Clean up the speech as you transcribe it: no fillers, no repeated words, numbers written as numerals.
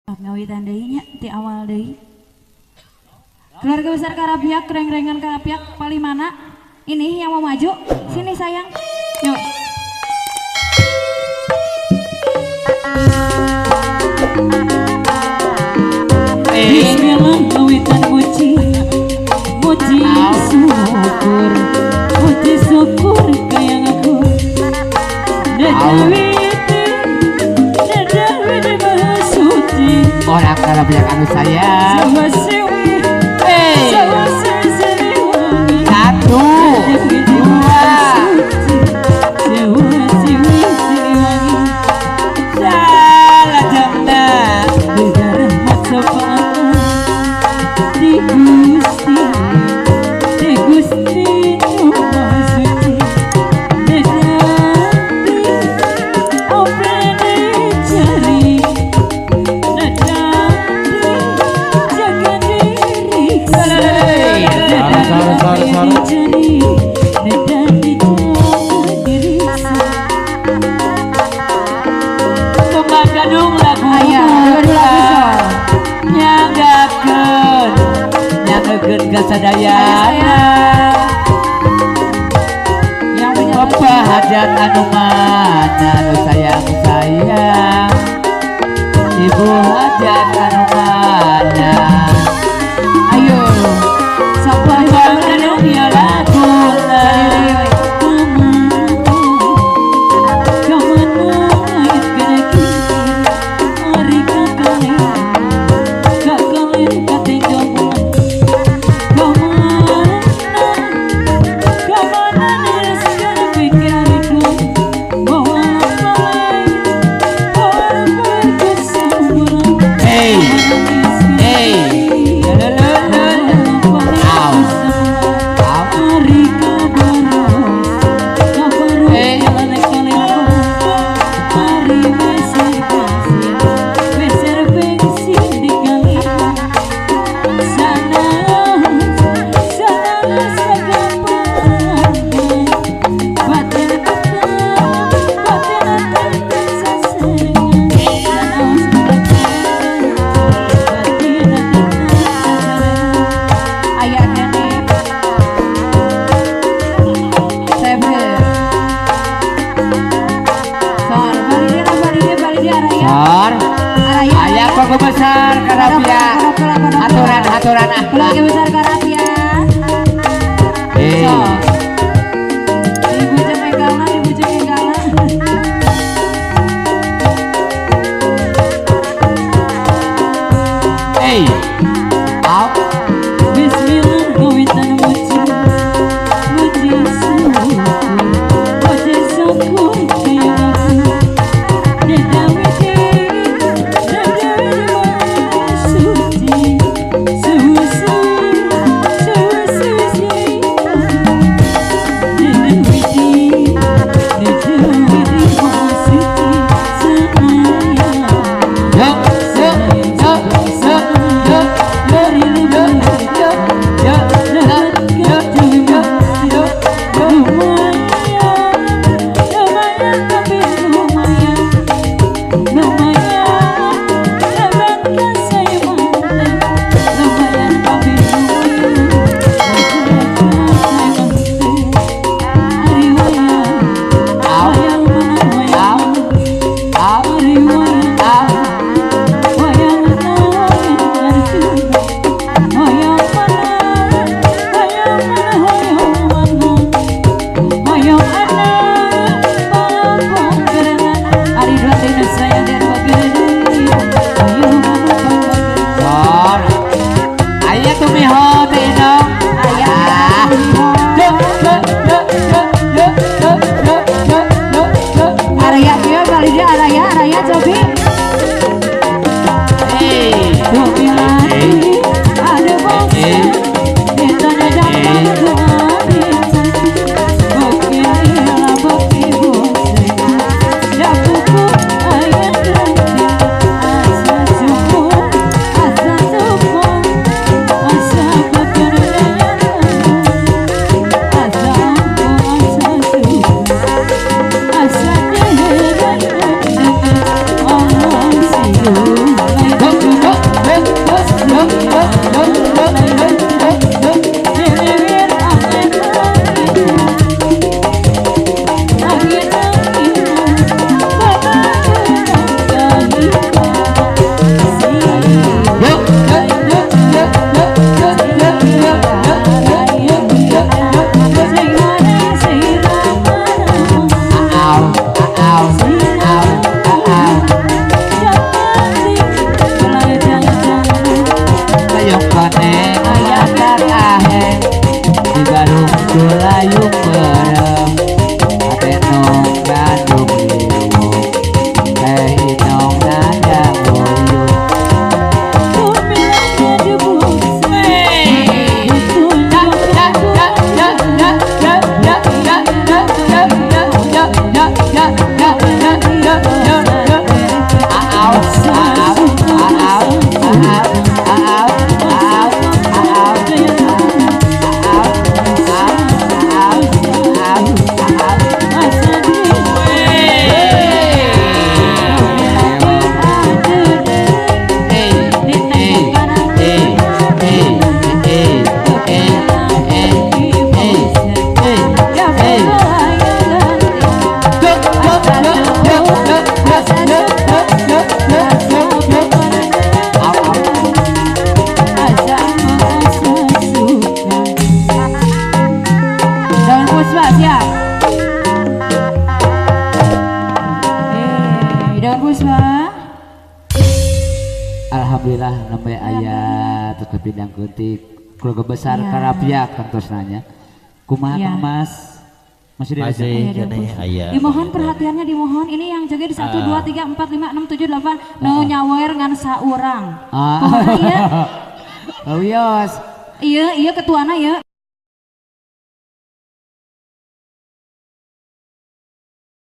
Ngawitan deui nya ti awal deui. Keluarga besar Karapiak, reng-rengan Karapiak paling mana? Ini yang mau maju, sini sayang. Yuk. Bismillah ngawitan muji, muji syukur, muji syukur kayang aku. Orang Karapiak anu sayang. Satu, dua, salah janda. Di Gusti, di Gusti Suci, Gadung lagu nyanggakeun nyanggakeun ka sadayana Bapak hajat anu mana anu sayang sayang Ibu hajat anu mana ayo Bapak gadung ya laguna Besar Karapiak, aturan-aturan keluarga besar Karapiak. Ibu cemenggalna, ibu cemenggalna. Bismillah kawitan muji, muji syukur, muji syukur kaya aku. Suci, suci. ya ya ya ya ya ya. Au au au au au au au. Alhamdulillah nembe aya tetep bidang kunti keluarga besar ya. Karapiak tentu nanya kumaha ya. Kang Mas masih aya. Dimohon perhatiannya, dimohon ini yang jaga di 1 2 3 4 5 6 7 8 nu nyawer ngan saurang. Oh wios. Iya iya ketuana ya.